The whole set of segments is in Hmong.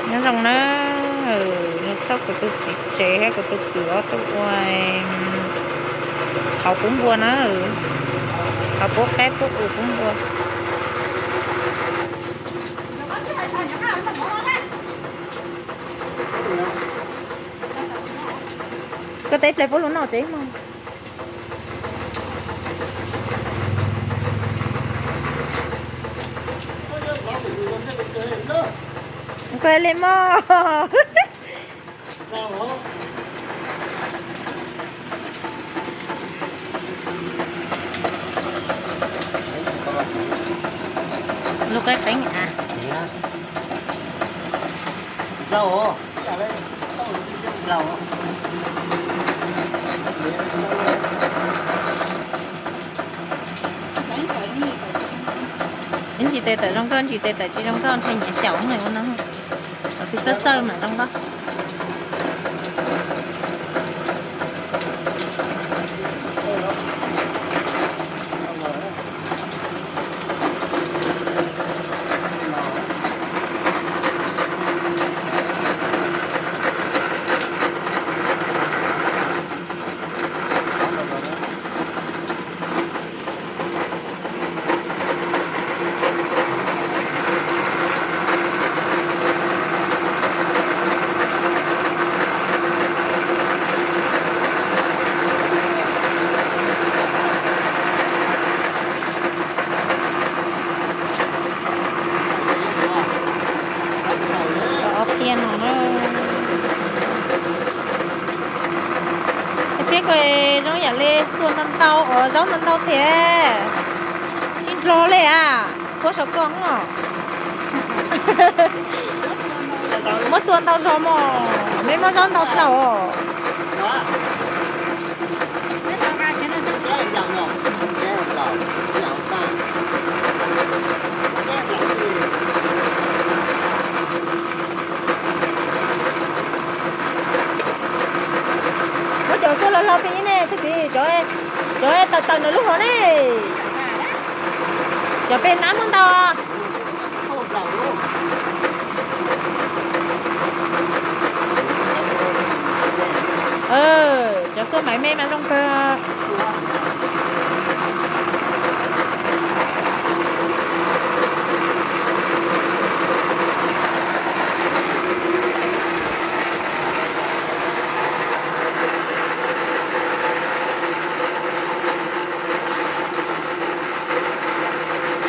Nyob zoo na, los xauj kuv tus txiv tsev thiab kuv tus kwv ob tug ua qhauv pub npua na, qhauv pub qaib pub qus pub npua. Koj teb ple puab lug noj tsev mog. Koj le mog. Lub qeeb qeeb a. Ib ntsis tes tawm zoo nkauj, ntsis tes tawm tsis zoo nkauj, ntshai nyiam xyaum ua no. Thaum twg txawj txawj mam zoo nkauj. Ob tiag no na. Peb ko zoo yam li xua ntau ntau, zaub ntau ntau thiab. Tsis nrog li a, kua saum koj os. Muab xua ntau zog mog, meb muab zaub ntau txaus os. Muab cov xua los hlo peb ne, tag kis cov, cov tawm tawm ntawm lub hov ne. Cov peb nab muab ntau. Cov xua maiv me mas zoo kawg.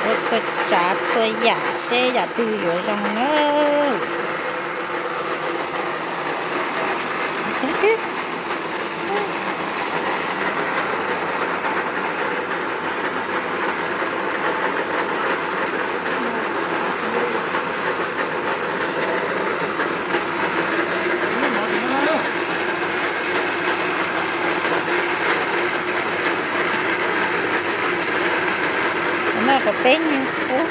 Ua txhua tsav txhua yam seb yam twg yuav zoo na. No kom peb nyuag qub.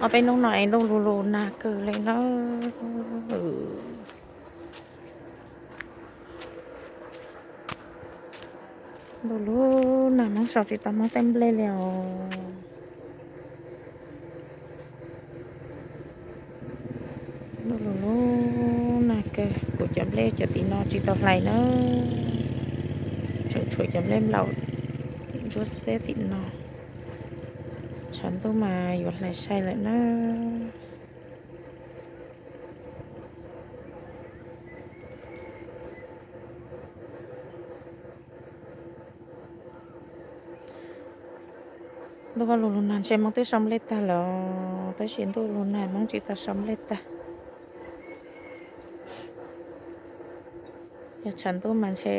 Ob peb hnub no es ntuj lug lug nag kawg li na. Ntuj lug nag, Hmoob sau tsis tau Hmoob tej nplej li os. Ntuj lug lug nag kawg, kuv cov nplej cov tim no tsis tau hlais na. Tseem tshuav cov nplej nplaum ntsuab xeb tim no. Tshav ntuj mas yuav hlais sai lawm na. Ntuj lug lug nag ntshe Hmoob twb sau nplej tag lawm, tab sis ntuj lug nag Hmoob tsis tau sau nplej tag. Yog tshav ntuj mas ntshe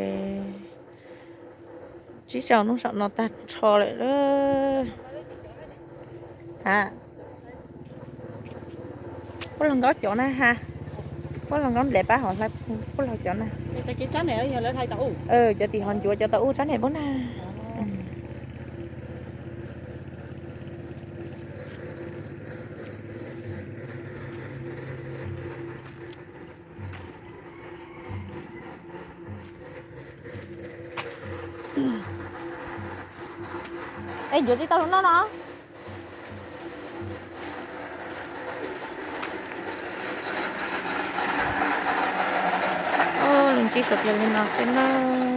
tsib rau hnub saum no tag nrho lawm. A, puab los nkaub cov na ha, puab los nkaub nplaim pab hov hlais, puab los cov na. Cov tim hov ncuav cov tau ub tsab nem puab na. Es yuav tsis tau lub no no. Lub ntsib suav dlawg li no xwb na.